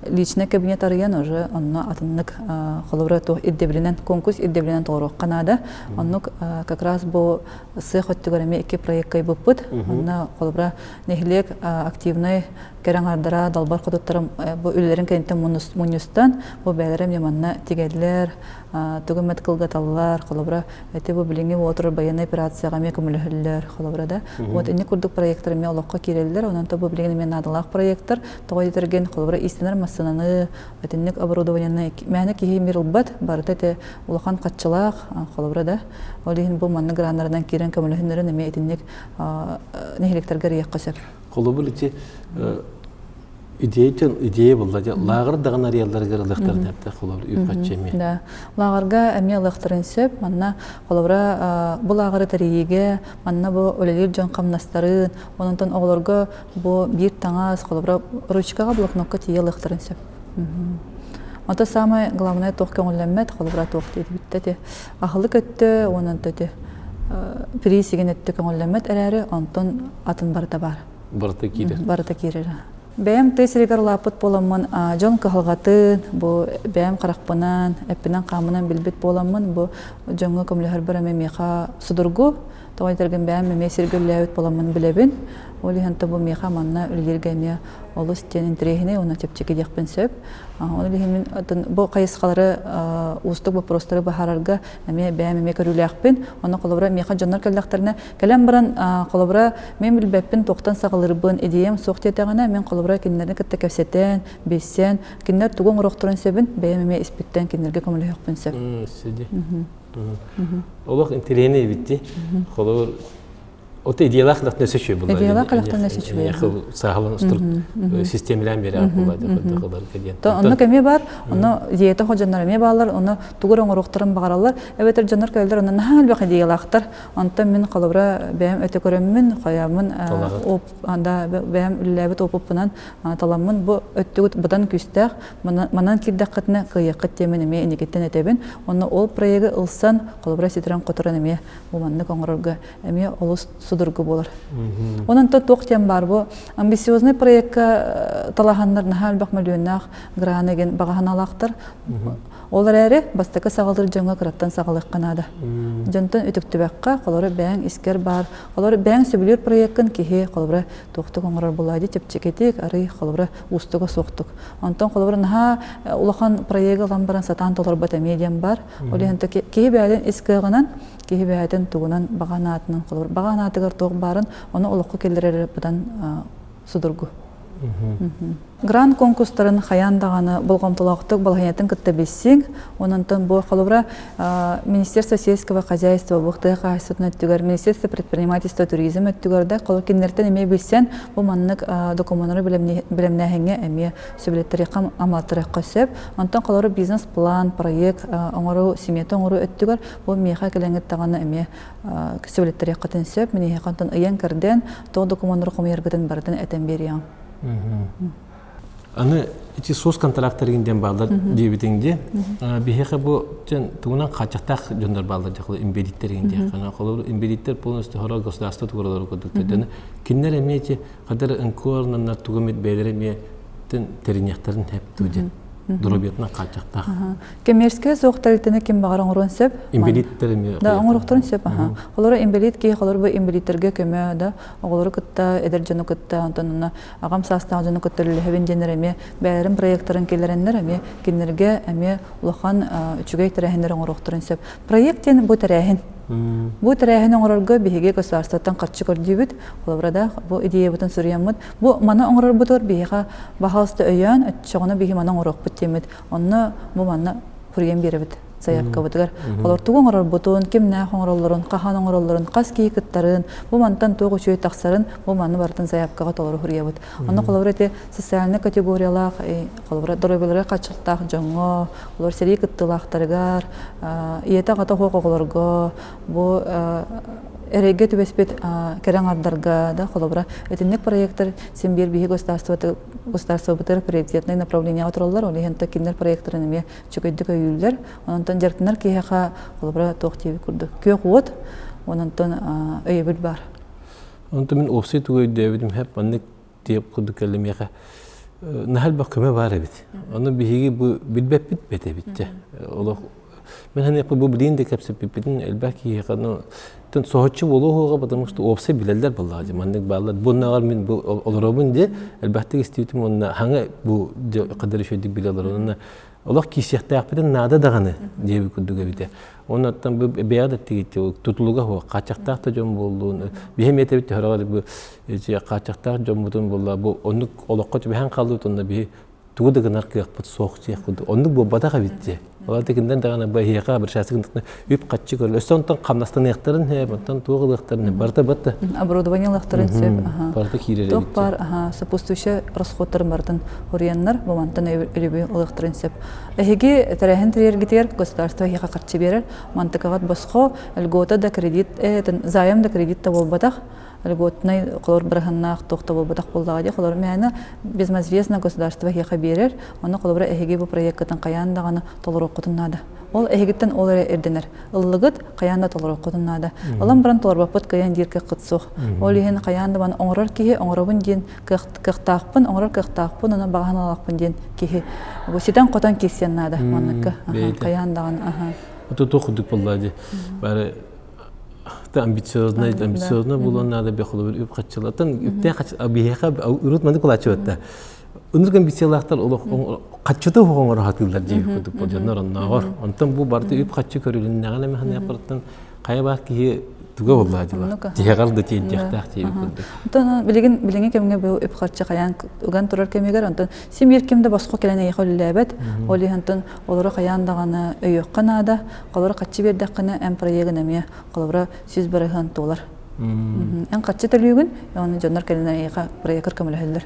личный кабинет арыйан уже онно атыннык холобура туох ирдэбилинэн конкурс ирдэбилинэн толоруохха наада. Оннук как раз бу сыах өттүгэр эмиэ икки проект кыайбыппыт. Онно холобура нэһилиэк активнай кэрэ аҥардара далбар хотуттара бу үлэлэрин кэнниттэн мунньустан бу бэйэлэрэ эмиэ манна тигэллэр, тугу эмэ кылгаталлар, холобура Эти бу билиҥҥи буола военной операцияҕа эмиэ көмөлөһөллөр, холобура да. Вот инник курдук проекттар эмиэ олоххо киирэллэр, онон то бу билигин эмиэ наадалаах проекттар. Тоҕо диэтэргин, холобура, иистэнэр массыынаны, итинник оборудованиены мээнэ киһи мир ылбат, барыта ити улахан хаччылаах, холобура да. Ол иһин бу маннык граннарынан киирэн көмөлөһүннэрин эмиэ итинник нэһилиэктэргэ арыйыахха сөп. Холобур, ити Идея идея булла дьэ лааҕыр даҕаны арыйалларыгар ылыахтарын эптэ холобур үп-харчы эмиэ. Да. Лааҕырга эмиэ ылыахтарын сөп. Манна холобура бу лааҕыры тэрийиигэ манна бу үлэлиир дьон хамнастарын, онтон оҕолорго бу биир таҥас, холобура ручкаҕа, блокнокка тиийэ ылыахтарын сөп. Ото самое главное туох көҥүллэммэт, холобура туох диэбиттэ ти аһылык өттө, онон төтө приисигин өттө көҥүллэммэт эрээри, онтон атын барыта баар. Барыта киирэр. Барыта киирэр. Бэйэм тыа сиригэр улааппыт буоламмын, дьон кыһалҕатын бу бэйэм харахпынан, эппинэн-хааммынан билбит буоламмын, бу дьоҥҥо көмөлөһөрбөр эмиэ миэхэ судургу. Тоҕо диэтэргин бэйэм эмиэ сиргэ үлэлээбит буоламмын билэбин. Ол иһин бу миэхэ манна үлэлииргэ эмиэ олус диэн интэриэһинэй уонна чэпчэки диэхпин сөп. Ол иһин мин бу хайысхалары уустук боппуруостары быһаарарга эмиэ бэйэм эмиэ көрүүлээхпин. Онно холобура миэхэ дьоннор кэллэхтэринэ кэлэн баран холобура мен билбэппин туохтан саҕалыырбын идеям суох диэтэҕинэ мин холобура кинилэри кытта кэпсэтэн, билсэн, кинилэр тугу оҥоруохтарын сөбүн бэйэм эмиэ испиттэн кинилэргэ көмөлөһүөхпүн сөп. Сиди. Олох интэриэһинэй эбит дии. Холобур. Ота идеялаах лахтан өсө үчүгэй буолла. Идеялаах лахтан өсө үчүгэй. Саахалан устур системалаан берер буолла диэн. Онно кэми бар, онно идеята дьоннор эмиэ бааллар, онно тугур оҥоруохтарын баҕараллар. Эбэтэр дьоннор кэлэллэр, онно наһаа элбэх идеялаахтар. Онтон мин холобура бэйэм өтө көрөммүн, хайаммын анда бэйэм үлэлээбит опыппынан таламмын бу өттүгүт быдан күүстээх, манан киирдэххитинэ кыайыаххыт диэмин эмиэ инникиттэн этэбин. Онно ол проегы ылсан, холобура ситэрэн-хоторон эмиэ бу маннык оҥорорго эмиэ олус судургу буолар. Онон то туох диэн баар бу амбициозный проекка талаһаннар наһаа элбэх мөлүйүөннээх граны ген баҕаһаналаахтар. Ол эрээри бастакы саҕалыыр дьоҥҥо кыраттан саҕалыахха наада. Дьонтон үтүктүбэххэ, холобура бэйэҥ искэр баар, холобура бэйэҥ сөбүлүүр проеккын киһи холобура туохтук оҥорор буолаа дии чэпчэкитик, арый холобура уустуга суохтук. Онтон холобура наһаа улахан проегы ылан баран сатаан толорбот эмиэ диэн бар. Ол иһин киһи бэйэтин ис кыаҕынан, киһи бэйэтин тугунан баҕа анаатынан холобур баҕа анаатыгар туох баарын ону олоххо киллэрэр быдан судургу. Грант конкурстарын хайаан даҕаны болҕомтолоохтук балаһыанньатын кытта билсиҥ. Онон бу холобура Министерство сельского хозяйства бу тыа хаһаайыстыбатын өттүгэр, Министерство предпринимательства туризм өттүгэр да холобур кинилэртэн эмиэ билсэн бу маннык докумуоннары бэлэмнээһиҥҥэ эмиэ сөбүлэттэриэххэ амалаттарыахха сөп. Онтон холобура бизнес-план, проект оҥоруу, смета оҥоруу өттүгэр бу миэхэ кэлэҥҥит даҕаны эмиэ сөбүлэттэриэххитин сөп. Мин эһиэхэ онтон ыйан-кэрдэн тоҕо докумуоннары хомуйаргытын барытын этэн биэриэҕим. Аны ити сос контрактарыгын диэн бааллар диэбитиҥ дии. Биһиэхэ бу тугунан хааччахтаах дьоннор бааллар дьахалы инбэлииттэригин диэххэ. Холобур, инбэлииттэр полностью хоро государство тугуралары курдуктар. Дьону кинилэр эмиэ ити хадar ынкуорнаннар тугу эмит бэйэлэрэ эмиэ тэриниэхтэрин хэп дуу диэн. Доруобуйатынан хааччахтаах. Коммерческай суох тэрилтэни ким баҕар оҥоруон сөп. Инбэлииттэр эмиэ. Да, оҥоруохтарын сөп. Олору инбэлиит киһи холобур бу инбэлииттэргэ көмө да оҕолору кытта, эдэр дьону кытта, онтон онно аҕам саастаах дьону кытта үлэлэһэбин диэннэр эмиэ бэйэлэрин проекттарын киллэрэннэр эмиэ кинилэргэ эмиэ улахан үчүгэй тэрээһиннэр оҥоруохтарын сөп. Проект диэн бу тэрээһин. Бу тэрээһин оҥорорго биһиги государствоттан харчы көрдүүбүт. Холобура да, бу идеябытын суруйаммыт. Бу маны оҥорорбутугар биһиэхэ баһаалыста өйөөн, оччоҕуна биһи маны оҥоруохпут диэммит. Онно бу манна суруйан биэрэбит заявкабытыгар. Олор тугу оҥорорбутун, кимнээх оҥороллорун, хаһан оҥороллорун, хас киһи кыттарын, бу мантан туох үчүгэй тахсарын, бу маны барытын заявкаҕа толору суруйабыт. Онно холобура ити социальнай категориялаах, холобура доруобуйаларыгар хааччахтаах дьоҥҥо, олор сэрии кыттыылаахтарыгар, ийэтэ-аҕата суох оҕолорго, бу эрэйгэ түбэспит кэрэ аҥардарга да холобура итинник проектар син биир биһи государствобытыгар приоритетнай направлениеҕа тураллар, ол иһин кинилэр проектарын эмиэ үчүгэйдик өйүүллэр. Онтон дьарыктанар киһиэхэ холобура туох диэбит курдук күөх уот, ононтон өйөбүл баар. Онтон мин уопсай тугу өйдөөбүтүм хэп маннык диэп курдук кэллэ миэхэ наһаа элбэх көмө баар эбит. Ону биһиги бу билбэппит бэт эбит дьэ. Олох мен ханыахпы бу билиин да кэпсэппиппитин элбэх киһиэхэ ну тэн соһуччу буолуо потому что уопсай билэллэр буоллаҕа дии маннык бааллар бу оннооҕор мин бу олоробун дии элбэхтик истибитим уонна хаҥа бу кадыр үчүгэйдик билэ олорон уонна олох киирсиэхтээхпитин наада даҕаны диэбит курдук эбитэ. Оннуттан бу бэйэ да тигити тутулуга суох хааччахтаах да дьон буоллун биһи эмиэ этэбит төһөрөҕөр бу хааччахтаах дьоммутун буолла бу оннук олоххо түбэһэн хаалбыт онно биһи тугу да гынар кыахпыт суох диэх курдук оннук буолбатах эбит дии. Ол тикинден даҕаны бу эһиэхэ обращаться үп-харчы көрөр. Өссө онтон хамнастаныахтарын сөп, онтон туох ылыахтарын барыта барыта. Оборудование ылыахтарын сөп. Барыта киирэр Туох баар сопутствующие расходтарын барытын хоруйаннар, бу мантан өйөбүл ылыахтарын сөп. Эһиги тэрээһин тэрийэргитигэр государство эһиэхэ харчы биэрэр. Мантыкаҕыт босхо, льгота да кредит, займ да кредит да буолбатах. Льготнай холор быраһыннаах туох да буолбатах буоллаҕа дии. Холор мээнэ безвозмездно государство эһиэхэ биэрэр. Онно холобура эһиги бу проеккытын хайаан даҕаны толоруоххутун наада. Ол эһигиттэн ол эрэ ирдэнэр. Ыллыгыт хайаан да толоруоххутун наада. Ылан баран толорбоппут кыайан диир кыаххыт суох. Ол иһин хайаан да оҥорор киһи оҥоробун диэн кыахтаахпын, оҥорор кыахтаахпын, онон баҕаһын алаахпын диэн киһи бу ситэн-хотон киирсиэн наада манныкка. Хайаан даҕаны. Это туох курдук буолла дии. Бары амбициозный, амбициозный буолуон наада бехолобур үп хаччылатан үптээх биһиэхэ урут маннык кулааччыбатта. Ынырык амбициялаахтар олох хаччыта уһук оҥоро сатыыллар диэбит курдук бу дьоннор оннооҕор. Онтон бу барыта үп-хаччы көрүлүннэҕинэ эмэхинэ хайа баар киһи туга буоллаа дьыла. Тиһэҕэр да тиэрдиэхтээх диэбит курдук. Онтон билигин билиҥҥи кэмҥэ бу үп-харчы хайаан уган турар кэмигэр онтон син биир ким да босхо кэлэн эйиэхэ үлэлээбэт. Ол иһин онтон олору хайаан даҕаны өйүөххэ наада. Холобура хаччы биэрдэххинэ эн проегын эмиэ холобура 100% туолар. Эн харчы төлүүгүн, оны дьоннор кэлэн эйиэхэ проектор көмөлөһөллөр.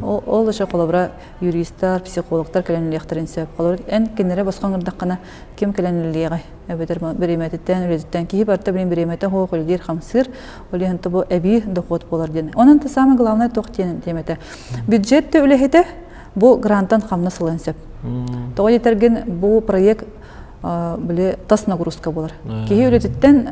Ол ошо холобура юристар, психологтар кэлэн үлэлиэхтэрин сөп. Холобура эн кинилэри босхоҥ ырдаххына ким кэлэн үлэлиэҕэй? Эбэтэр бириэмэтиттэн, үлэтиттэн киһи барыта билин бириэмэтэ суох үлэлиир хамсыыр. Ол иһин бу эбии дохуот буолар диэн. Онон та самое главное туох диэн тиэмэтэ. Бюджет да үлэһитэ бу грантан хамнас ылыан сөп. Тоҕо диэтэргин бу проект били тас нагрузка буолар. Киһи үлэтиттэн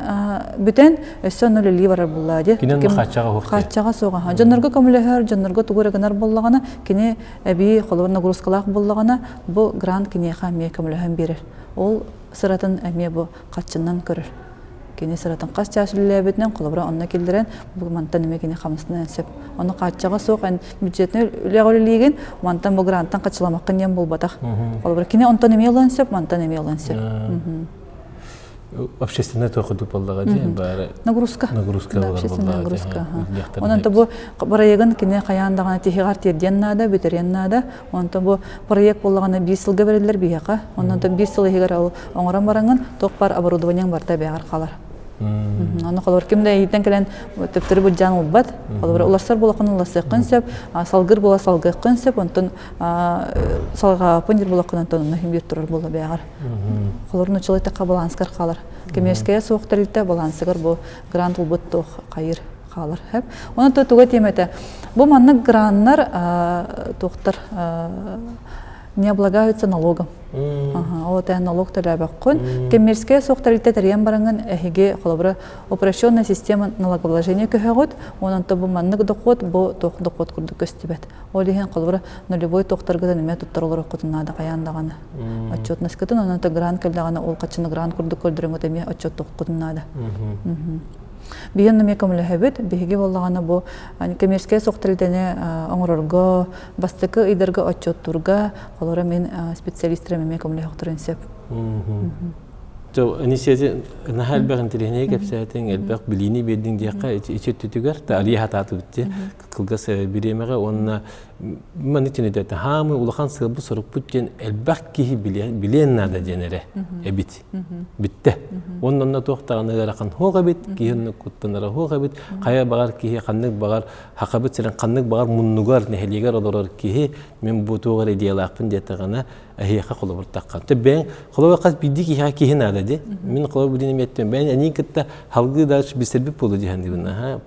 бүтэн өссө онно үлэлии барар буоллаа дии. Кинен хааччаҕа суох. Хааччаҕа суох. Дьоннорго көмөлөһөр, дьоннорго тугу эрэ гынар буоллаҕына, кини эбии холобур нагрузкалаах буоллаҕына, бу грант киниэхэ эмиэ көмөлөһөн биэрэр. Ол сыратын эмиэ бу харчынан көрөр. Кини сыратын хас чаас үлэлээбитинэн, холобура онно киллэрэн, бу мантан эмиэ кини хамсынан сөп. Ону хааччаҕа суох эн бюджетнай үлэҕэ үлэлиигин, мантан бу грантан хачыламаккын диэн буолбатах. Холобура кини онтон эмиэ ылыан сөп, мантан эмиэ ылыан сөп. Общественный тохуду буоллаҕа дии баары. Нагрузка. Нагрузка Да, общественная нагрузка. Онон бу проегын кини хайаан даҕаны тиһиҕэр тиэрдиэн наада, бүтэриэн наада. Онтон бу проект буоллаҕына биир сылга бэриллэр биһиэхэ. Онон биир сыл иһигэр ол оҥорон бараҥын туох баар оборудованиеҥ барыта бэйэҕэр хаалар. Ону холобур ким да эйиттэн кэлэн төптөрү былдьаан ылбат. Холобур уларсар буолаххын уларсыаххын сөп, салгыр буола салгыаххын сөп, онтон салҕааппын диир буолаххын онтон онно иһин биир турар буола бэйэҕэр. Холобур нуччалыы эттэххэ баланскар хаалар. Коммерческайа суох тэрилтэ балансыгар бу грант ылбыт туох хайыр хаалар. Онон туга тиэмэтэ бу маннык граннар туохтар не облагаются налогом. Ол это налог төлөөбөккүн. Коммерческая суох тэрилтэ тэрийэн бараҥын эһиги холобура упрощенная система налогообложения көһөҕүт, онон бу маннык дохуот бу туох дохуот курдук көстүбэт. Ол иһин холобура нулевой туохтаргытын эмиэ туттар олороххутун наада хайаан даҕаны. Отчетностькытын онон грант кэллэҕинэ ол хаччыны грант курдук көрдөрөҥҥүт эмиэ отчеттуоххутун наада. Биһиги эмиэ көмөлөһөбүт. Биһиги буоллаҕына бу коммерческай суох тэрилтэни оҥорорго, бастакы ыйдарга отчуоттуурга, холобура мин специалистарым эмиэ көмөлөһөхтөрүн сөп. Инициатива наһаа элбэх интэриэһинэй кэпсээтиҥ, элбэх билиини биэрдиҥ диэххэ ичи өттүтүгэр та арыйа хатаатыбыт дии кылгас бириэмэҕэ уонна маннык түнүтэ хаамы улахан сыалбыт сорукпут диэн элбэх киһи билиэн наада диэн эрэ эбит бүттэ. Уонна онно туох даҕаны ыарахан суох эбит, киһи онно куттанара суох эбит. Хайа баҕар киһи ханнык баҕар хахабыт сирин ханнык баҕар муннугар, нэһилиэгэр олорор киһи мин бу туох эрэ идеялаахпын диэтэҕинэ эһиэхэ холобурдахха. Тэ бэйэҥ холобур хас биирдии киһиэхэ киһи наада дии. Мин холобур билин эмиэттэн бэйэҥ эниин кытта халгыы да билсэрбит буолуо дии саныыбын. Наһаа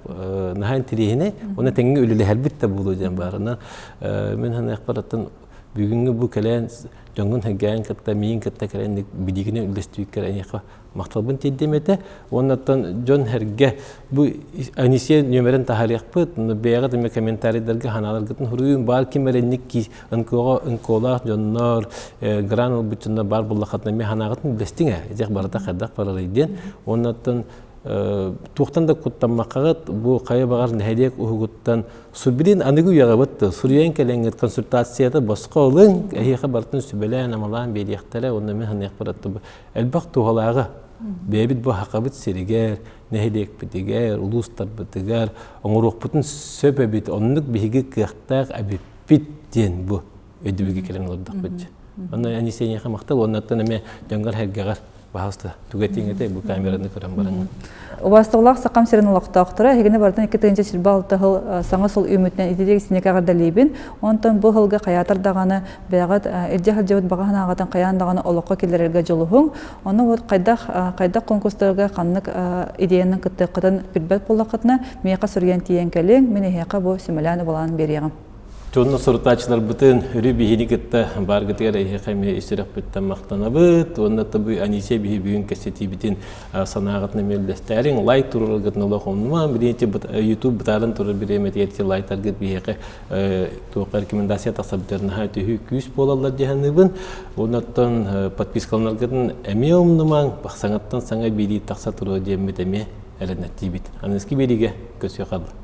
наһаа интэриэһинэй. Уонна тэҥҥэ үлэлэһэрбит да буолуо диэн баарынан мин саныахпар оттон бүгүҥҥү бу кэлэн дьоҥҥун сэргээн кытта, миигин кытта кэлэн билигини үллэстибиккэр эйиэхэ махталбын тиэрдиэм этэ. Уонна оттон дьон-сэргэ бу Анисия нүөмэрин таһаарыахпыт, бэйэҕит эмиэ комментарийдарга санааларгытын суруйуҥ, баар ким эрэ инник НКО НКОлаах дьоннор, грант ылбыт дьоннор баар буоллаххытына эмиэ санааҕытын үллэстиҥ ээ, итих барыта хайдах барарый диэн. Уонна оттон туохтан да куттаммаккаҕыт бу хайа баҕар нэһилиэк уһугуттан Субилин аныгы үйэҕэ суруйан кэлэҥҥит консультацията босхо ылыҥ, эһиэхэ барытын сүбэлээн-амалаан биэриэхтэрэ уонна мин саныахпар элбэх туһалааҕы бэйэбит бу хахабыт сиригэр, нэһилиэкпитигэр, улуустарбытыгар оҥоруохпутун сөп эбит, оннук биһиги кыахтаах эбиппит диэн бу өйдөбүлгэ кэлэн олордохпут. Онно Анисия махтал, оннуттан эмиэ дьоҥҥор-сэргэҕэр Пожалуйста, түгэтиҥ бу камераны көрөн баран. Убаастабылаах Сахам сирин олохтоохторо, эһигини барытын 2026 сыл саҥа сыл үүммүтүнэн ититик синекэ эҕэрдэлиибин. Онтон бу сылга хайаатар даҕаны бэйэҕит илдьэ сылдьыбыт баҕа санааҕытын хайаан даҕаны олоххо киллэрэргэ дьулуһуҥ. Ону вот хайдах хайдах конкурстарга ханнык идеянан кыттыаххытын билбэт буоллаххытына, миэхэ суруйан тиийэн кэлиҥ, мин эһиэхэ бу сүмэлээн убалаан биэриэҕим. Дьонно сурутааччыларбытын өрүү биһини кытта бааргытыгар эһиэхэ эмиэ ис сүрэхпиттэн махтанабыт уонна табы Анисия биһи бүгүн кэпсэтиибитин санааҕытын эмиэ үллэстээриҥ лайк туруораргытын олох умнумаҥ билиҥҥи YouTube бытааран турар бириэмэтигэр лайктаргыт биһиэхэ туохха рекомендация тахсабытыгар наһаа төһүү күүс буолаллар дии саныыбын оннуттан подпискаланаргытын эмиэ умнумаҥ саҥаттан саҥа биэрии тахса туруо диэммит эмиэ эрэннэртиибит аныгыскы биэриигэ көрсүөххэ.